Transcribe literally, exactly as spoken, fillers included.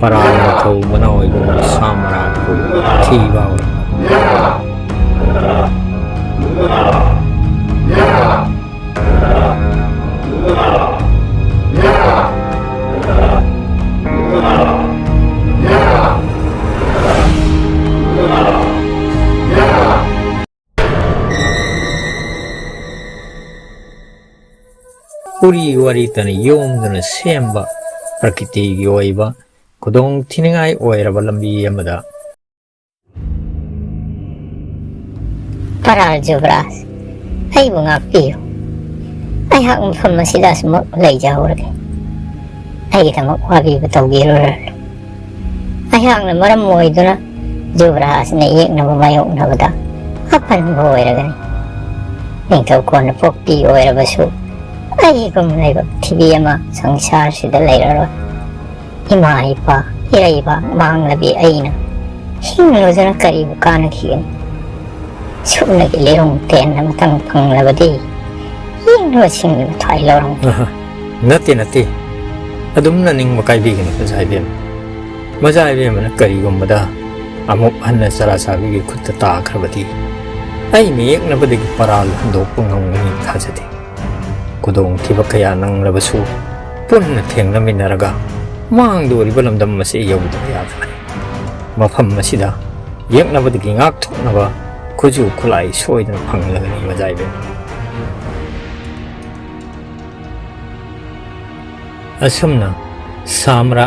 ꯄꯔꯥ ꯅꯤꯡꯊꯧ ꯃꯅꯥꯎ ꯏꯕꯨꯡ ꯁꯥꯃꯔꯥꯟꯕꯨ ꯊꯤꯕ ꯍꯧꯔꯛꯄ꯫ ꯎꯔꯤ ꯋꯥꯔꯤꯇꯅ ꯌꯣꯝꯗꯨꯅ ꯁꯦꯝꯕ ꯄ꯭ꯔꯀꯤꯇꯤꯒꯤ ꯑꯣꯏꯕ ꯈꯨꯗꯣꯡ ꯊꯤꯅꯤꯡꯉꯥꯏ ꯑꯣꯏꯔꯕ ꯂꯝꯕꯤ ꯑꯃꯗ꯫ ꯄꯔꯥꯔ ꯖꯨꯕꯔꯥꯖ, ꯑꯩꯕꯨ ꯉꯥꯛꯄꯤꯌꯨ꯫ ꯑꯩꯍꯥꯛ ꯃꯐꯝ ꯑꯁꯤꯗ ꯑꯁꯨꯃꯛ ꯂꯩꯖꯍꯧꯔꯒꯦ꯫ ꯑꯩꯒꯤꯗꯃꯛ ꯋꯥꯕꯤꯕ ꯇꯧꯕꯤꯔꯨꯔꯅꯨ꯫ ꯑꯩꯍꯥꯛꯅ ꯃꯔꯝ ꯑꯣꯏꯗꯨꯅ ꯖꯨꯕꯔꯥꯖꯅ ꯌꯦꯛꯅꯕ ꯃꯥꯌꯣꯛꯅꯕꯗ ꯑꯄꯟꯕ ꯑꯣꯏꯔꯒꯅꯤ꯫ ꯅꯤꯡꯊꯧ ꯀꯣꯟꯅ ꯄꯣꯛꯄꯤ ꯑꯣꯏꯔꯕꯁꯨ ꯑꯩꯒꯨꯝ ꯂꯥꯏꯕꯛ ꯊꯤꯕꯤ ꯑꯃ ꯁꯪꯁꯥꯔꯁꯤꯗ ꯂꯩꯔꯔꯣꯏ꯫ ꯏꯃꯥ ꯏꯄꯥ ꯏꯔꯩꯕꯥꯛ ꯃꯥꯡꯂꯕꯤ ꯑꯩꯅ ꯍꯤꯡꯂꯨꯗꯨꯅ ꯀꯔꯤꯕꯨ ꯀꯥꯟꯅꯈꯤꯒꯅꯤ? ꯁꯨꯞꯅꯒꯤ ꯂꯤꯔꯨꯡ ꯇꯦꯟꯅ ꯃꯇꯝ ꯐꯪꯂꯕꯗꯤ ꯌꯦꯡꯂꯨꯕꯁꯤꯡꯒꯤ ꯃꯊ꯭ꯋꯥꯏ ꯂꯧꯔꯝꯒꯅꯤ꯫ ꯑꯍ, ꯅꯠꯇꯦ, ꯅꯠꯇꯦ꯫ ꯑꯗꯨꯝꯅ ꯅꯤꯡꯕ ꯀꯥꯏꯕꯤꯒꯅꯤ, ꯃꯖꯥ ꯏꯕꯦꯝꯃ꯫ ꯃꯖꯥ ꯏꯕꯦꯝꯃꯅ ꯀꯔꯤꯒꯨꯝꯕꯗ ꯑꯃꯨꯛ ꯍꯟꯅ ꯆꯔꯥ ꯆꯥꯕꯤꯒꯤ ꯈꯨꯠꯇ ꯇꯥꯈ꯭ꯔꯕꯗꯤ ꯑꯩ ꯃꯤꯌꯦꯛꯅꯕꯗꯒꯤ ꯄꯔꯥꯜ ꯍꯟꯗꯣꯛꯄ ꯉꯝꯒꯅꯤ ꯊꯥꯖꯗꯦ꯫ ꯈꯨꯗꯣꯡꯊꯤꯕ ꯀꯌꯥ ꯅꯪꯂꯕꯁꯨ ꯄꯨꯟꯅ ꯊꯦꯡꯅꯃꯤꯟꯅꯔꯒ ꯃꯥꯡꯗꯣꯔꯤꯕ ꯂꯝꯗꯝ ꯑꯁꯤ ꯌꯧꯗꯕ ꯌꯥꯗꯕꯅꯤ꯫ ꯃꯐꯝ ꯑꯁꯤꯗ ꯌꯦꯛꯅꯕꯗꯒꯤ ꯉꯥꯛꯊꯣꯛꯅꯕ ꯈꯨꯠꯁꯨ ꯈꯨꯠꯂꯥꯏ ꯁꯣꯏꯗꯅ ꯐꯪꯂꯒꯅꯤ, ꯃꯖꯥ ꯏꯕꯦꯝꯃ꯫ ꯑꯁꯨꯝꯅ ꯁꯥꯝꯔꯥ